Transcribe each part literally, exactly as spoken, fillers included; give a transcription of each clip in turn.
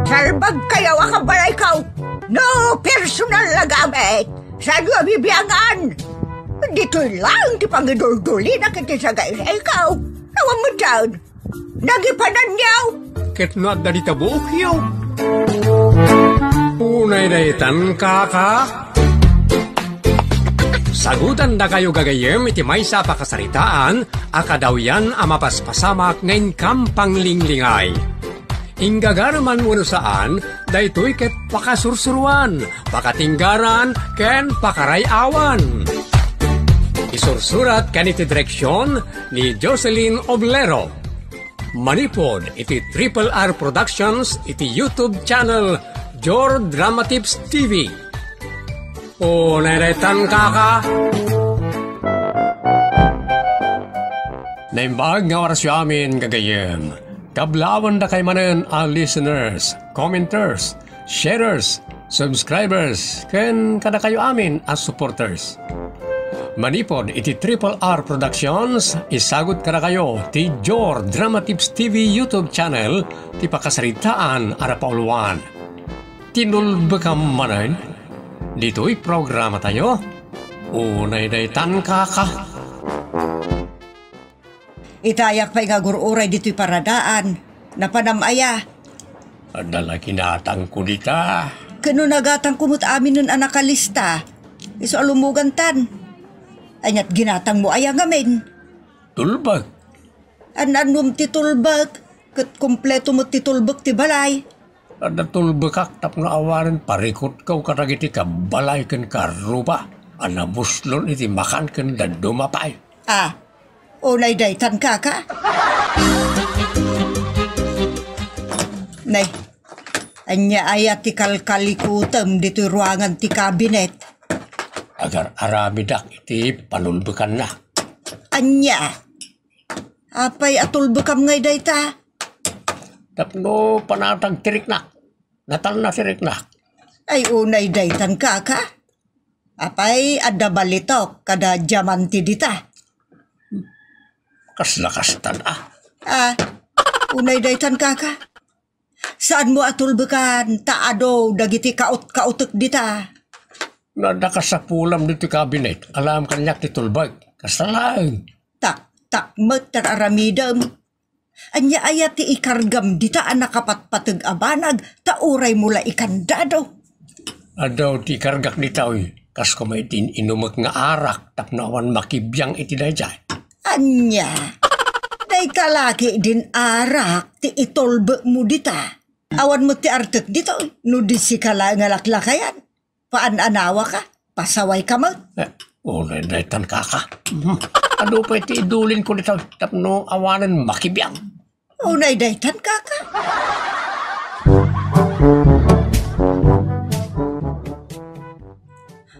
Salbagkayo a kabalayko. No personal a gamit, saanyo a bibiangan. Ditoy laeng ti pangiduldulina iti sagayrayko. Awan metten. Nagipananyo. Ket no adda dita buokyo. Unay daytan, kaka. Sagutandakayo gagayyem iti maysa a pakasaritaan a kadawyan a mapaspasamak nga inkam panglinglingay. Inggagara man wenno saan, daytoy ket pakasursuroan, pakatinggaran, ken pakaray-awan. Isursurat ken iti direksion ni Jocelyn Oblero. Manipud iti Triple R Productions iti YouTube channel Jor Dramatips T V. Unay daytan, kaka. Naimbag nga orasyo amin, gagayyem. Kablaawan dakay manen a listeners, commenters, sharers, subscribers, ken kadakayo amin a supporters. Manipud iti Triple R Productions, isagut kadakayo ti Jor Dramatips T V YouTube channel ti pakasaritaan a napauluan. Tinulbekam manen ditoy programatayo. Unay daytan, kaka. Itayak pay nga agur-uray ditoy paradaan. Napanam aya? Adda la ginatangko dita. Ken no nagatangko met aminen a nakalista, isu a lumugantan. Aniat ginatangmo aya ngamin? Tulbek. An-annom ti tulbek, ket kompleto met ti tulbek ti balay. Adda tulbekak tapno awanen parikutko kadagiti kabbalay ken karruba a nabuslon iti makan ken dadduma pay. Ah, unay daytan, kaka? Nay, ania aya ti kalkalikutem ditoy ruangan ti kabinet? Agar-aramidak iti panulbekanna. Ania? Apay a tulbekam ngay dayta? Tapno panatag ti riknak. Natalna ti riknak. Ay, unay daytan, kaka. Apay, adda balitok kada diamante dita. Kasla kastan, ah. Ah, unay daytan, kaka. Saanmo a tulbekan, ta adu dagiti kaut-kautek dita. No adda kasapulam ditoy kabinet, alaem kaniak ti tulbek. Kasta laeng. Taktak met ti ar-aramidem. Ania aya ti ikargam dita a nakapatpateg a banag, ta uraymo la ikandado? Adu ti ikargak dita, oy, kas koma iti in-inumek nga arak tapno awan makibiang iti daydiay. Ania? Dayta la ketdin arak ti itulbekmo dita. Awan met ti artek ditoy, no di sika laeng a laklakayan. Paan-anawaka, pasawayka met. Eh, unay daytan, kaka. Mhm. Adu pay ti idulinko dita tapno awanen makibiang. Unay daytan, kaka.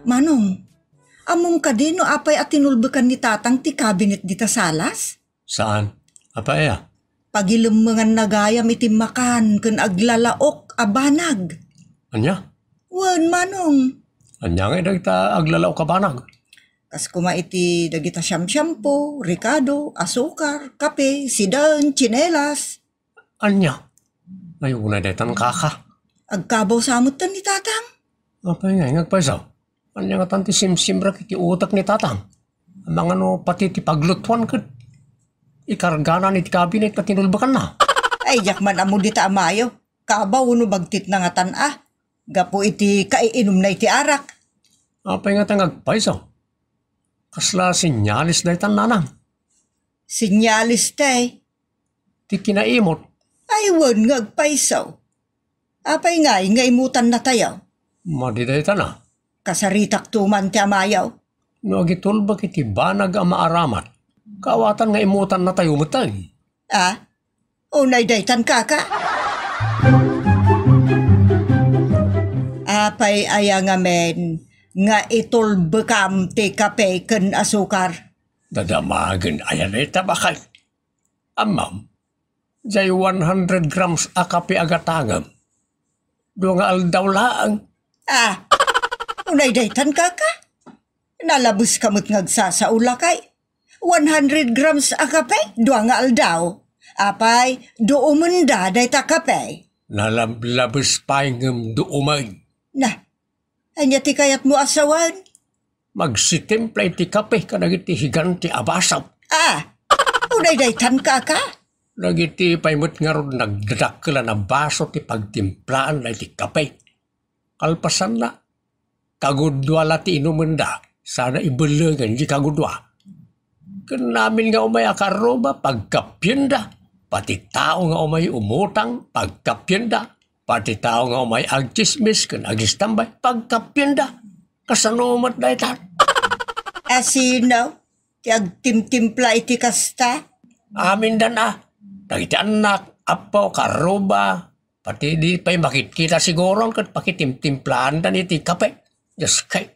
Manong, ammom kadi no apay a tinulbekan ni Tatang ti kabinet dita salas? Saan? Apay aya? Pagilemmenganna gayam iti makan ken aglalaok a banag. Ania? Wen, Manong. Ania ngay dagita aglalaok a banag? Kas koma iti dagita siamsiampo, rikado, asukar, kape, sidaen, tsinelas. Ania? Ay, unay daytan, kaka. Agkabaw sa metten ni Tatang. Apay ngay nga agpayso? Ania ngatan ti simsimrek iti utek ni Tatang? Amangan no pati ti paglutuan ket ikargana iti kabinet nga tinulbekanna. Ay, diak man ammo dita, amayo. Kabaw wenno bagtitna ngatan a, gapu iti kaiinumna iti arak. Apay ngatan nga agpayso? Kasla sinyalis daytan, nanang? Sinyalis, tay. Ti kinaimot. Ay, wen nga agpayso. Apay ngay nga imutannatayo? Madi daytan a. Kasaritakto man ti amayo. No agitulbek iti banag a maaramat, kaawatan nga imutannatayo metten. Ah? Unay daytan, kaka? Apay aya ngamin nga itulbekam ti kape ken asukar? Dadamagen aya dayta, baket? Ammom, jay one hundred grams a kape a gatangem, dua nga aldaw laeng. Ah, unay daytan, kaka? Nalabeska met nga agsasao, lakay. One hundred grams a kape, dua nga aldaw. Apay, duomenda dayta kape. Nalablabes pay ngem duumen. Na, ania ti kayatmo a sawen? Magsitimpla iti kape kadagiti higante a baso. Ah, unay daytan, kaka? Dagiti pay met ngarud nagdadakkel a baso ti pagtimplaanna iti kape. Kalpasanna, kagudua la ti inumenda, sana ibellengen ti kagudua. Ken amin nga umay a kaarruba, pagkappienda. Pati tao nga umay umutang, pagkappienda. Pati tao nga umay agtsismis ken agistambay, pagkappienda. Kasano met daytan? A sino ti agtimtimpla iti kasta? Amindan a. Dagiti annak, appo, kaarruba, pati di pay makitkita siguron ket pakitimtimplaandan iti kape. Dios kay.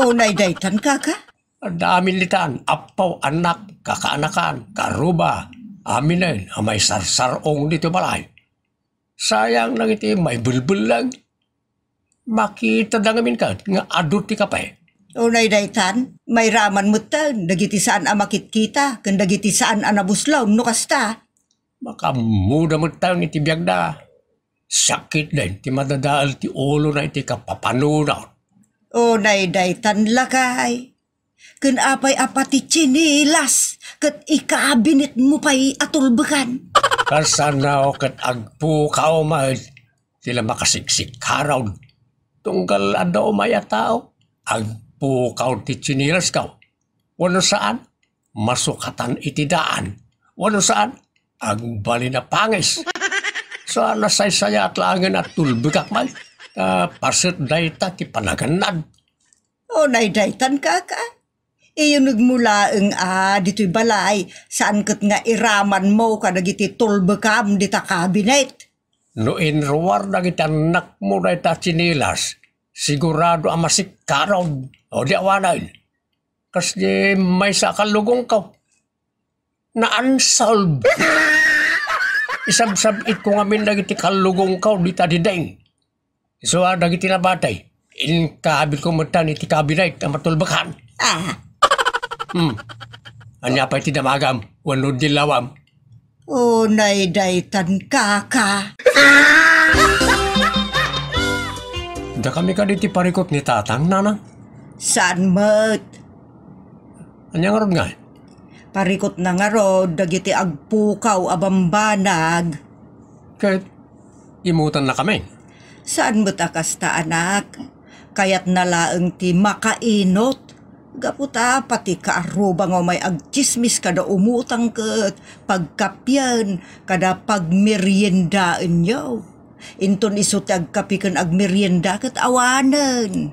Unay daytan, kaka? Adda amin ditan, appo, annak, kakaanakan, kaarruba, aminen a maisarsar-ong ditoy balay. Sayang dagiti maibelbellang. Makitada ngamin ket nga adu ti kape. Unay daytan, mairaman metten dagiti saan a makitkita ken dagiti saan a nabuslom no kasta. Makaammoda metten iti biagda. Sakit den ti madadael ti ulona iti kapapanunot. Unay daytan, lakay. Ken apay a pati tsinelas ket ikabinetmo pay a tulbekan? Kasano ket agpukaw met ti la makasiksikkarod? Tunggal adda umay a tao, agpukaw ti tsinelas ko. Wenno saan, masukatan iti daan. Wenno saan, agbalin a pangis. Saan a saysayat laengen a tulbekak met. Ah, paset dayta ti panagannad. Unay daytan, kaka. Iyunegmo laeng a ditoy balay, saan ket nga iramanmo kadagiti tulbekam dita kabinet. No inruar dagiti annakmo dayta tsinelas, sigurado a masikkarod, o di awanen. Kas di maysa a kallugongko. Na-unsolved. Isabsab-itko ngamin dagiti kallugongko dita diding. Isu a dagiti nabati, inkabilko metten iti kabinet a matulbekan. Ah. Hmm. Ania pay ti damagam wenno dillawam? Unay daytan, kaka. Dakami kadi ti parikut ni Tatang, Nanang? Saan met? Ania ngarud ngay? Parikutna ngarud dagiti agpukaw a bambanag. Ket imutannakami? Saan met a kasta, anak. Kayatna laeng ti makainot. Gapu ta pati kaarruba nga umay agtsismis kada umutang ket pagkappien kada pagmeriendaenyo. Inton isu ti agkape ken agmerienda ket awanen.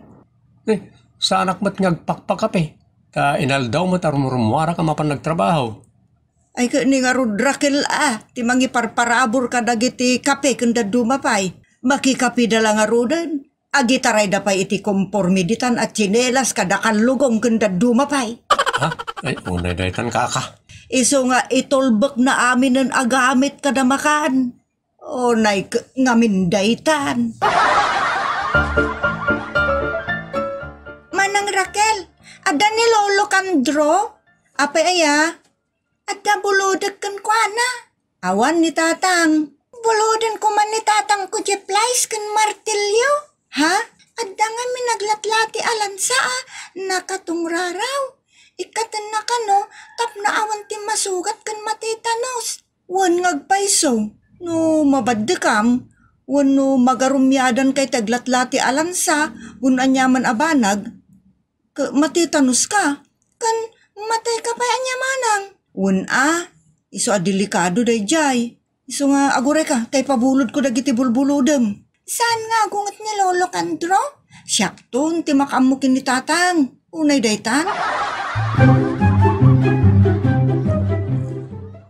Eh, saanak met nga agpakpakape, ta inaldaw met a rumrummuarak a mapan nagtrabaho. Ay, ket ni ngarud, Raquel, a, ti mangiparparabur kadagiti kape ken dadduma pay. Makikapeda la ngaruden. Agitarayda pay iti kompormiditan a tsinelas kada kallugong ken dadduma pay. Ha? Ay, unay daytan, kaka. Isu nga itulbekna aminen a gamit kada makan. Unay k-, ngamin daytan. Manang Raquel, adda ni Lolo Kandro? Apay aya? Adda bulodek kenkuana? Awan ni Tatang. Buloden koma ni Tatang ko Jeff Lice ken martilyo. Ha? Adda ngamin naglatlati a lansa a nakatungraraw. Ikkatenna kano tapno awan ti masugat ken matitanos. Wen nga agpayso, no mabaddekam, wenno magarumiadanka iti aglatlati a lansa, wenno aniaman a banag, ke-, matitanuska, ken matayka pay ania manang. Wen a, isu a delikado daydiay. Isu nga agurayka, ta ipabulodko dagiti bulbulodem. Saan nga agunget ni Lolo Kandro? Siakton ti makaammo ken ni Tatang. Unay daytan?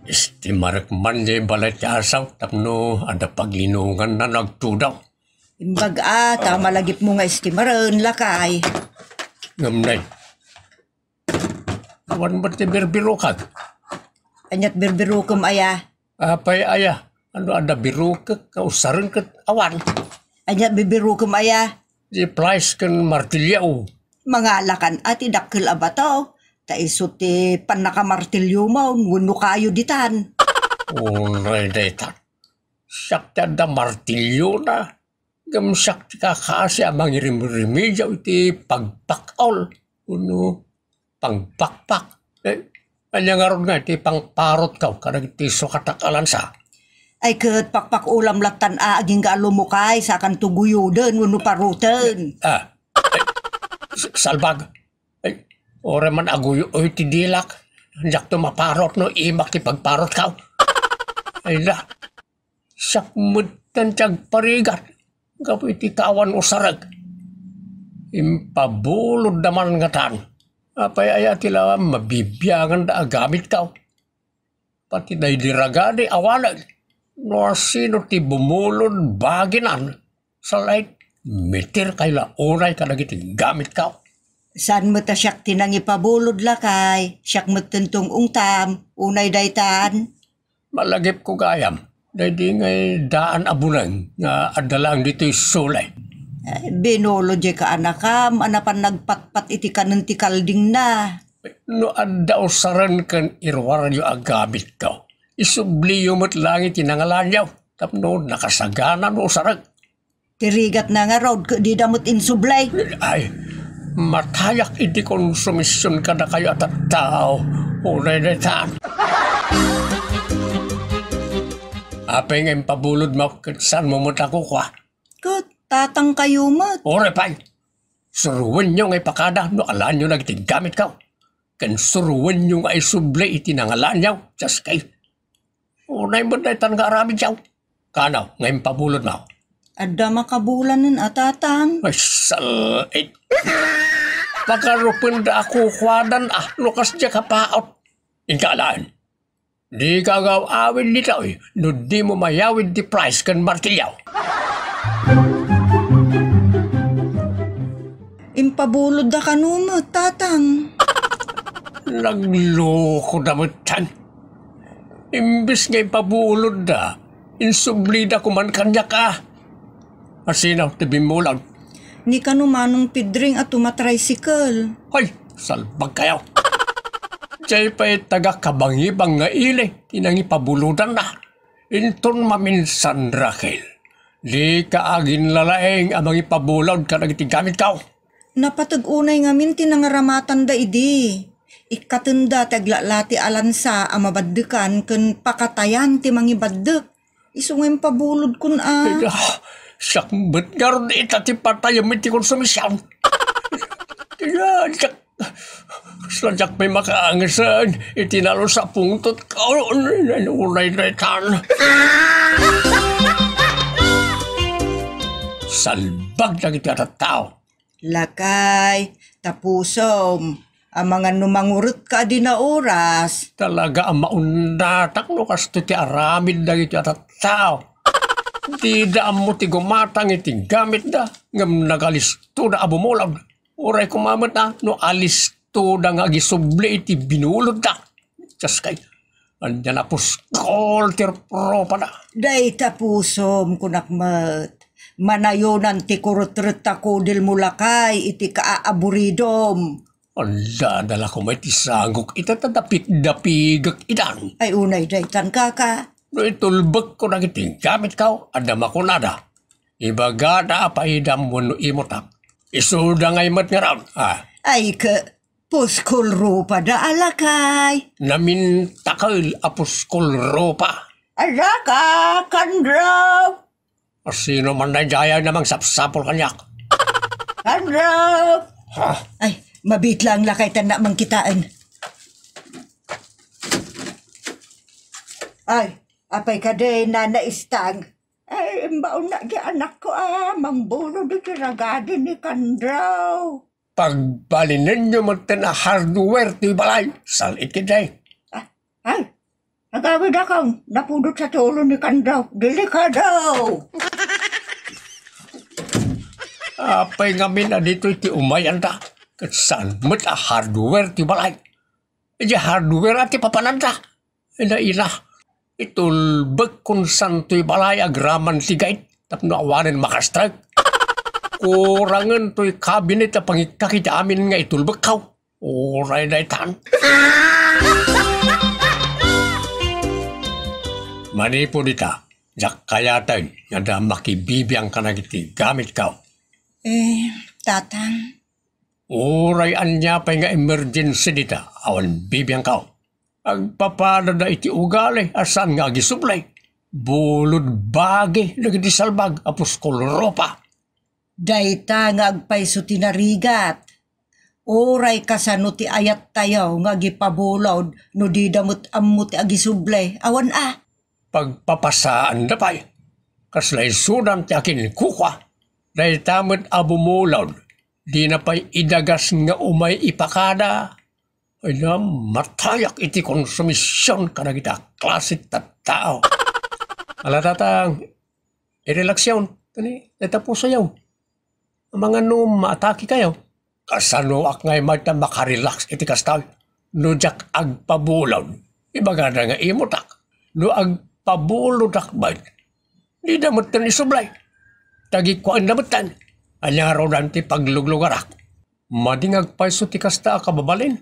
Estimarek man diay balay ti asaw tapno adda paglinonganna no agtudaw. Imbag a, ta malagipmo nga estimaren, lakay. Ngem nay, awan met ti birbirokak. Aniat birbirokem aya? Apay aya? Ano adda birokek nga usaren ket awan? Aniat birbirokem aya? Di plies ken martilyo. Mangalakan a ti dakkel a bato, ta isu ti pannakamartilyo maon wenno kayo ditan. Unay daytan. Siak ti adda martiliona, ngem siak ti kakasi a mangirimrimidiaw iti pagpakol wenno pangpakpak. Eh, ania ngarud nga iti pangparotko kadagiti sukatak a lansa? Ay, ket pakpakulam lattan a agingga a lumukay, sakanto guyoden wenno paroten. Ah, eh, s-, salbag. Ay, uray man aguyo-uyo ti dilak. Diakto maparot no imak ti pagparotko. Ay na, siak metten ti agparigat gapu iti kaawan usarek. Impabulodda man ngatan. Apay aya ti la mabibianganda a gamitko? Pati daydi ragadi awanen. No asino ti bumulod baginan, salait, mitirkay la unay kadagiti gamitko. Saan met a siak ti nangipabulod, lakay? Siak met ti tung-ungtam, unay daytan. Malagipko gayam, daydi ngay daan a buneng nga adda laeng ditoy suli. Eh, binulod diay kaanakam a napan nagpatpat iti kanen ti kaldingna. No adda usaren ken iruaryo a gamitko, isubliyo met laeng iti nangalaanyo tapno nakasagana no usarek. Ti rigatna ngarud, ket dida met insubli. Ay, matayak iti konsumision kadakayo a tattao. Unay daytan. Apay nga impabulodmo ket saanmo met a kukua? Ket tatangkayo met. Uray pay. Suroenyo nga ipakada no alaenyo dagiti gamitko. Ken suroenyo nga isubli iti nangalaanyo. Just kay. Unay met daytan nga aramidyo. Kano nga impabulodmo? Adda makabulanen a tatang. Ay, sal-, eh. Pagarupenda a kukuadan, ah, no kasdiay a paot. Inka alaen. Dika agaw-awid ditoy, no dimo mayawid ti price ken martilyo. Impabulodda kano met, tatang. Naglokoda met, tan. Imbes nga impabulodda, insublida koman kaniak a. Asino ti bimmulod? Ni kano Manong Pedring a tumatricycle. Hoy, salbagkayo. Diay pay taga-Kabangibang nga ili ti nangipabulodanna. Inton maminsan, Raquel, dika aginlalaing a mangipabulod kadagiti gamitko. Napateg unay ngamin ti nangaramatanda idi. Ikkatenda ti aglalati a lansa a mabaddekan ken pakatayan ti mangibaddek. Isu nga impabulodkon a. Ida, siak met ngarud ita ti patayem iti konsumision. Ida, diak, sadiak pay makaangesen iti nalus a pungtot. Unay daytan. Salbag dagiti a tattao. Lakay, tapusom, amangan no manguretka a dina oras. Talaga a maundatak no kastoy ti aramid dagiti a tattao. Dida ammo ti gumatang iti gamitda, ngem nagalistoda a bumulod. Uray koma met a no alistoda nga agisubli iti binulodda. Dios kay, ania napuskol ti rupada. Dayta pusom, kunak met. Manayonan ti kurutretta kudelmo lakay iti kaaaburidom. Adda, adda la koma iti sangok ita ta dapitdapigek idan. Ay, unay daytan, kaka. No itulbekko dagiti gamitko, adda makunada. Ibagada a paidam wenno imotak. Isuda ngay met ngarud, ah. Ay, ke, puskol rupada a lakay. Namintakel a puskol rupa. Alaka, Kandraw! Asino man daydiay a mangsapsapul kaniak? Kandraw! Ha? Ay, mabitlang lakay tan na mangkitaen. Ay, apay kadi, Nana Istang? Ay, imbaonna di anakko a mangbulod iti ragadi ni Kandraw. Pagbalinenyo metten a hardware ti balay, sal-it ketdi. Ah, ay, agawidakon, napudot sa tulo ni Kandraw. Delikado! Apay ngamin a ditoy ti umayanda, ket saan met a hardware ti balay? Iti hardware a ti papananda. Ina, ina, itulbekkon santoy balay agraman ti gait tapno awanen makastrek. Kurangen toy kabinet a pangikkat iti amin nga itulbekko. Uray daytan. Manipud ita, Diak kayaten nga adda makibibiang kadagiti gamitko. Eh, Tatang? Uray ania pay nga emergency dita, awan bibiangko. Agpapadada iti ugali a saan nga agisubli. Bulod bagi dagiti salbag a puskol ropa. Dayta nga agpayso ti narigat. Uray kasano ti ayattayo nga agipabulod no dida met ammo ti agisubli, awan a? Pagpapasaanda pay. Kasla isudan ti akinkukua. Dayta met a bumulod. Dina pay idagas nga umay ipakada. Ay na, matayak iti konsumision kadagiti a klase ti tattao. Ala, Tatang, irelaksyon, kani, dayta pusoyo. Amangan no maatakekayo. Kasanoak ngay mayta makarelax iti kasta? No diak agpabulod, ibagada nga imotak. No agpabulodak met, dida metten isubli. Tagikuanda metten. Ania ngaruden ti pagluglugarak? Madi nga agpayso ti kasta a kababalin.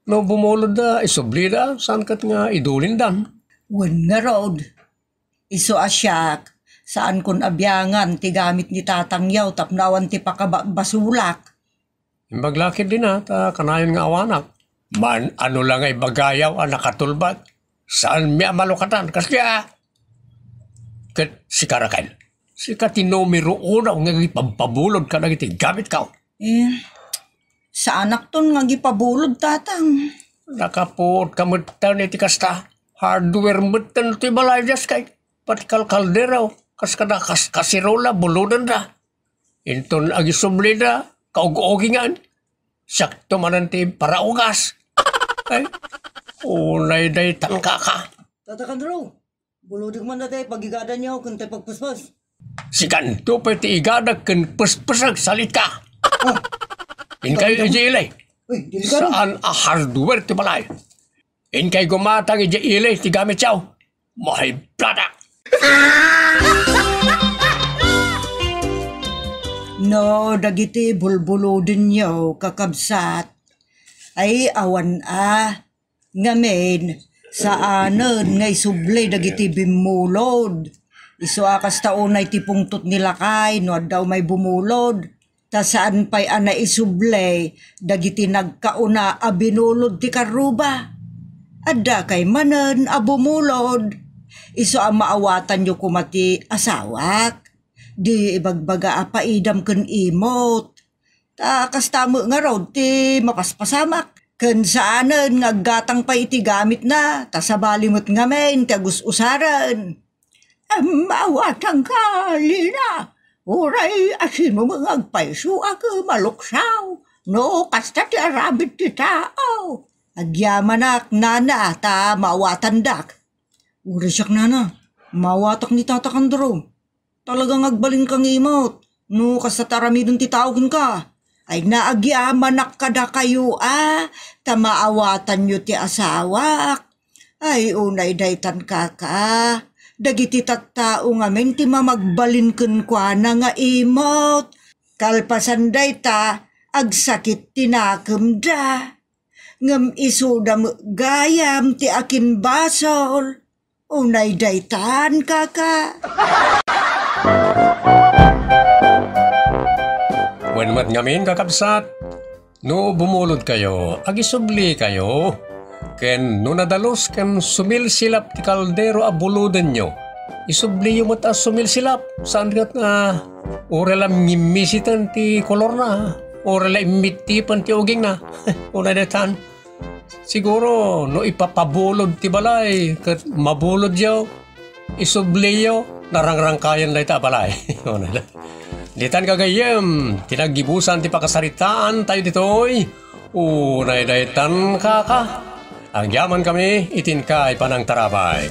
No bumulodda, isublida, saan ket nga idulindan. Wen ngarud, isu a siak, saankon a biangan ti gamit ni tatangyo tapno awan ti pakabakbasolak. Imbag la ketdin a, ta kanayon nga awanak. Man, ano la nga ibagayo a nakatulbad? Saanmi a malukatan, kasdi a? Ket sika, Raquel, sika ti numero uno nga agipabpabulod kadagiti gamitko. Eh, saanakton nga agipabulod, Tatang. Nakapuotka metten iti kasta. Hardware metten ti balay diaskay. Pati kalkaldero, kas kada kas-, kasirola, bulodenda. Inton agisublida, kaug-ugingan. Siakto manen ti paraugas. Ay, unay daytan, kaka. Tata Kandro, bulodek man dayta pagigadanyo ken tay pagpespes. Sikanto pay ti igadak ken pespesek, salitka. Ah. Inkayo idiay ili. Uy, delikado. Saan a hardware ti balay. Inkay gumatang idiay ili ti gamityo. Mahiblada! No dagiti bulbulodenyo, kakabsat, ay awan a, ngamin, saanen nga isubli dagiti bimmulod. Isu a kasta unay ti pungtot ni lakay no adda umay bumulod. Ta saan pay a naisubli dagiti nagkauna a binulod ti karruba. Adda kay manen a bumulod. Isu a maawatanyo koma ti asawak. Di ibagbaga a paidam ken imot. Ta kasta met ngarud ti mapaspasamak. Ken saanen nga aggatang pay iti gamitna, ta sabali met ngamin ti agus-usaren. Em, awatanka, Lina. Uray asino nga agpayso a maluksaw. No kasta ti aramid ti tao. Agyamanak, nana, ta maawatandak. Uray siak, nana. Maawatak ni Tata Kandro. Talaga nga agbalinka nga imot. No kasta ti aramiden ti tao kenka. Ay, naagyamanak kadakayo a, ta maawatanyo ti asawak. Ay, unay daytan, kaka. Dagiti tattao ngamin ti mamagbalin kenkuana nga imot. Kalpasan dayta, agsakit ti nakemda. Ngem isuda met gayam ti akinbasol. Unay daytan, kaka. Wen met ngamin, kakabsat, no bumulodkayo, agisublikayo. Ken no nadalus ken sumilsilap ti kaldero a bulodenyo, isubliyo met a sumilsilap. Saan ket nga uray la ngimmisiten ti kolorna, uray la immittipen ti ugingna. Unay daytan, siguro, no ipapabulod ti balay ket mabulodyo, isubliyo, narangrangkayan dayta a balay. Ditan, gagayyem, ti naggibusan ti pakasaritaan tayo ditoy. Unay daytan, kaka. Agyamankami iti inkay panangtarabay.